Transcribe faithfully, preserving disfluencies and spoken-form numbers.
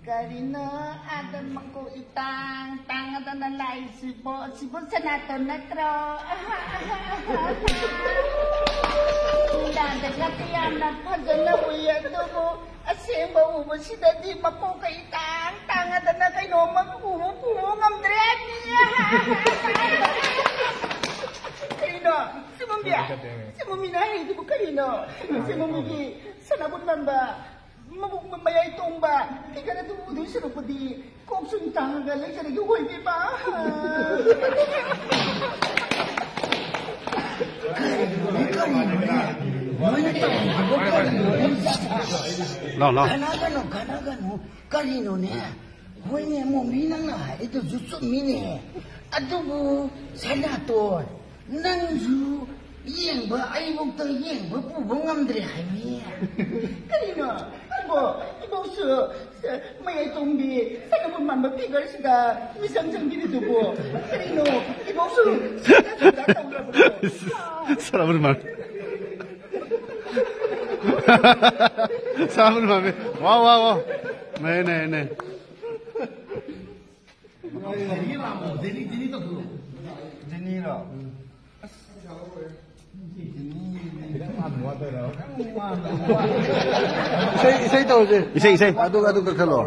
ꯀꯔꯤꯅꯣ ꯑꯥꯗ ꯃꯀꯣꯛ ꯏꯇꯥꯡ ꯇꯥꯡꯉꯗꯅ ꯂꯥꯛꯏꯁꯤꯕꯣ? ꯁꯤꯕꯨ ꯁꯅꯥꯇꯣꯟ ꯅꯠꯇ꯭ꯔꯣ? ꯃꯤꯂꯥꯟꯗꯒꯗꯤ ꯌꯥꯝꯅ ꯐꯖꯅ ꯎꯏ, ꯑꯗꯨꯕꯨ ꯑꯁꯦꯡꯕ ꯎꯕꯁꯤꯗꯗꯤ ꯃꯀꯣꯛꯀ ꯏꯇꯥꯡ ꯇꯥꯡꯉꯗꯅ ꯀꯩꯅꯣꯝꯃ ꯎꯕ ꯄꯨꯕ ꯉꯝꯗ꯭ꯔꯦ꯫ ꯀꯩꯅꯣ? ꯁꯤꯃꯨꯝꯕꯤ? ꯁꯤꯃꯨꯝꯕꯤꯅ ꯍꯥꯏꯔꯤꯗꯨꯕꯨ ꯀꯔꯤꯅꯣ? ꯁꯤꯃꯨꯝꯕꯤꯒꯤ ꯁꯅꯥꯕꯨꯟ ꯃꯥꯟꯕ ꯃꯕꯨꯛ ꯃꯌꯥꯏ ꯇꯣꯡꯕ ꯐꯤꯒꯔ ꯑꯗꯨ ꯎꯗꯣꯏ ꯁꯔꯨꯛꯄꯨꯗꯤ ꯀꯣꯛ ꯁꯨꯝ ꯇꯥꯡꯉꯒ ꯂꯩꯖꯔꯒꯦ, ꯑꯣꯏꯕꯤꯕ꯫ ꯅꯣꯏꯅ ꯇꯧꯔꯤꯕ ꯀꯔꯤꯅꯣ? ꯂꯥꯎ, ꯂꯥꯎ꯫ ꯀꯅꯥꯒꯅꯣ, ꯀꯅꯥꯒꯅꯣ? ꯀꯔꯤꯅꯣꯅꯦ? ꯍꯣꯏꯅꯦ, ꯃꯣꯃꯤ, ꯅꯪꯅ ꯍꯥꯏꯔꯤꯗꯨꯁꯨ ꯆꯨꯝꯃꯤꯅꯦ꯫ ꯑꯗꯨꯕꯨ ꯁꯅꯥꯇꯣꯟ, ꯅꯪꯁꯨ ꯌꯦꯡꯕ, ꯑꯩꯕꯨꯛꯇ ꯌꯦꯡꯕ ꯄꯨꯕ ꯉꯝꯗ꯭ꯔꯦ ꯍꯥꯏꯃꯤ꯫ ꯀꯔꯤꯅꯣ? ꯏꯕꯣ, ꯏꯕꯣꯛꯁꯨ, ꯑ, ꯃꯌꯥꯏ ꯇꯣꯡꯕꯤ, ꯁꯅꯥꯕꯨꯟ ꯃꯥꯟꯕ ꯐꯤꯒꯔꯁꯤꯗ ꯃꯤꯆꯪ ꯆꯪꯕꯤꯔꯤꯗꯨꯕꯨ? ꯀꯔꯤꯅꯣ? ꯏꯕꯣꯛꯁꯨ ꯁꯤꯗ ꯁꯤꯗ ꯇꯧꯔꯕ꯭ꯔꯣ? ꯁꯅꯥꯕꯨꯟ ꯃꯥꯟꯕ꯫ ꯁꯅꯥꯕꯨꯟ ꯃꯥꯟꯕꯤ꯫ ꯋꯥ, ꯋꯥ, ꯋꯥ꯫ ꯅꯩ, ꯅꯩ, ꯅꯩ꯫ ꯖꯦꯅꯤꯔꯣ? ꯏꯁꯩ, ꯏꯁꯩ ꯇꯧꯔꯁꯦ꯫ ꯏꯁꯩ, ꯏꯁꯩ꯫ ꯑꯗꯨꯒ ꯑꯗꯨ ꯀꯛꯊꯠꯂꯣ꯫